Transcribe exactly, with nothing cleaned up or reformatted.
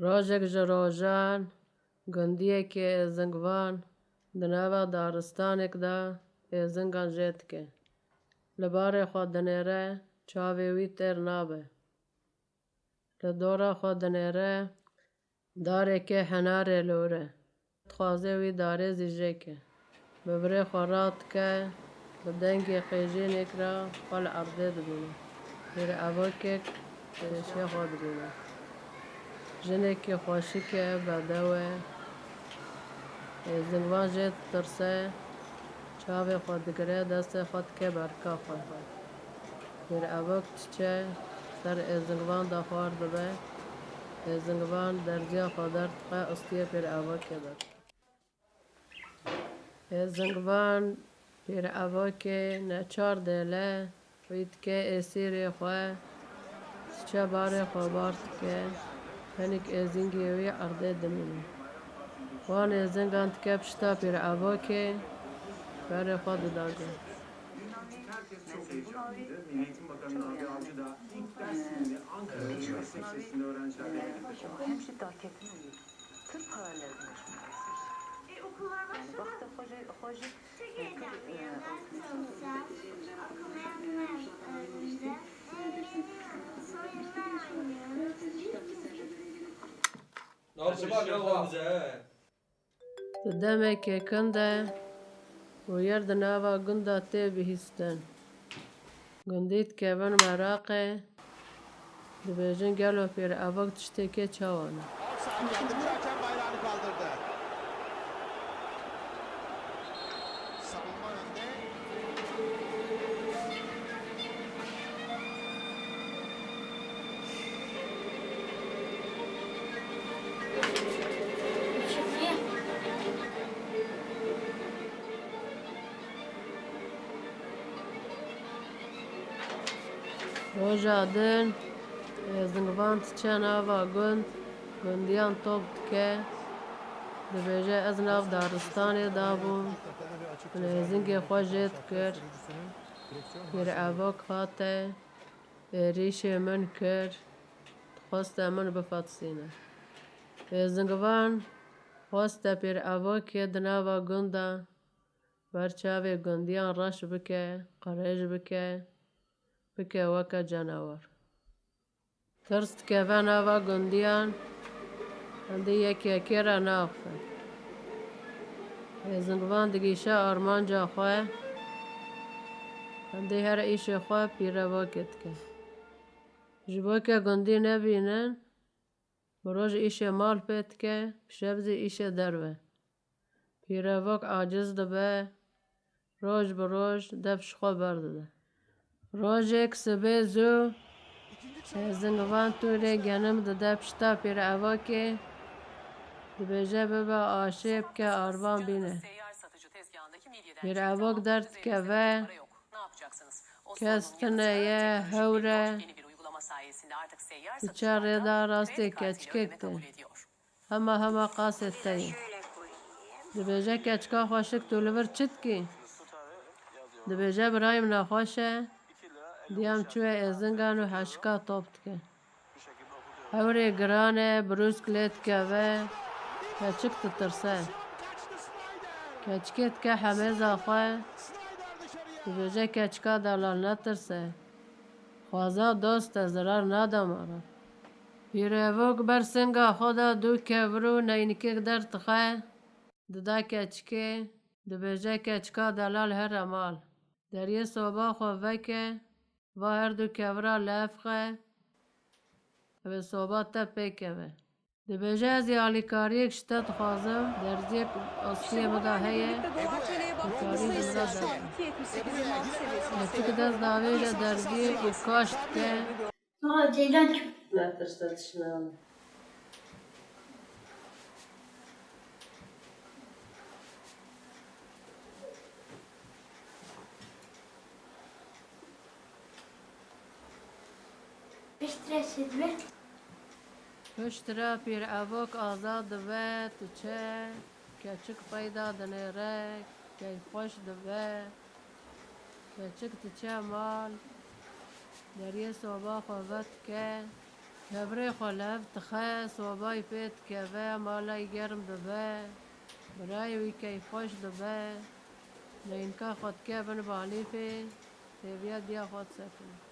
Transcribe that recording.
Rojek ji rojan gundiyekî êzingvan di nava daristanêk de êzingan jê dike. Li barê xwe dinêre, çavê wî têr nabe. Li dora xwe dinêre, darekê henarê li wir e. Dixwaze wî darê zî jê ke. Bi virê xwe radike, bi dengê qêjînêk re xwe li erdê dibîne. Pîrevokek êşê xwe dibîne. Jinekî xweşik e, bedew e. Êzingvan jê ditirse, çavê xwe digire, destê xwe dike berka xwe. Pîrevok diçe ser êzingvan de xwar dibe. Êzingvan derziya xwe derdixe, istiyê pîrevokê de. Êzingvan pîrevokê neçar dêle, wî dike êsîrê xwe, diçe barê xwe bar dike, hinek êzingê wî erdê dimîne. Wan êzingan dike pişta pîrevokê, berê xwe dida gund. Neyse, bu Milli Eğitim Bakanı Nabi Avcı da ilk ders gününde Ankara Meslek Lisesi'nde öğrencilerle birlikte çalıştı. Hem şey takip Türk paralel konuşmaları. E, okullar başladı. Yani vakti hoca, hoca Çekeceğim ya, ben çalışacağım. Okumaya mı öğreneceğim? Hem benim soyundan oynuyorum. Navşiva gelda bize, he. Di demeke kin de bûyer di nava gunda tê bihîstin. Gundî dikevin meraqê, dibêjin gelo pîrevok tiştê kê çawa ne? Offside, yardımcı hakem bayrağını kaldırdı. Savunma önde. Roja din, êzingvan diçe nava gund, gundiyan top dike, dibêje, ez nav daristanê de bûm, min êzingê xwe jê dikir, pîrevok hate, êrîşê min kir, dixwaste min bifatisîne. Êzingvan xwaste pîrevokê di nava gund de ber çavê gundiyan reş bike, qirêj bike, bike weke cenawar. Tirs dikeve nava gundiyan, hindê yek yekê re naaxive. Êzingvan digihîşe armanca xwe, hindê her îşê xwe pîrevokê dike. Ji bo ke gundî nebînin, bi roj îşê mal pê dike, bi şev zî îşê derve. Pîrevok aciz dibe, roj bi roj dev ji xwe berdide. Rojek sibê zû, êzingvan tûrê genim dide pişta pîrevokê, dibêje, bibe aşê, bike arvan bîne. Pîrevok derdikeve, kes tune ye, hewr e, diçe rêda rastê keçikek de. Hema hema qasê te ye. Dibêje, keçika xweşik, tu li vir çi dikî? Dibêje, birayê min nexweş e, diyam çûye êzingan û heşika top dike. Hewrê giran e, brûsk lê dikeve, keçik ditirse. Keçikê dike hemêza xwe, dibêje, keçika delal, netirse. Xweza dost e, zirar nade mala. Pîrevok ber singa xwe de du kevir û neynikek derdixe, dida keçikê, dibêje, keçika delal here mal. Deriyê soba xwe veke, va her du kevira li hev xe, ev ê soba te pê keve. Dibêje, ez ê alîkariyek ji te dixwazim, derziyek astiyê min de heye, dikarî ji min re dest bide. Keçik dest davêje derziyê û kaş dike. Aa, Ceylan kim? Netirse, tişt nane. Piştre çi dibe? Piştre pîrevok azad dibe, diçe, keçik peyda dinêre, keyfxweş dibe. Keçik diçe mal, deriyê soba xwe vedike, Kevirê xwe li hev dixe, sobayî pê dikeve, malay germ dibe, birayê wî keyfxweş dibe, neynika xwe dike bin balîfê, têviya diya xwe disekine.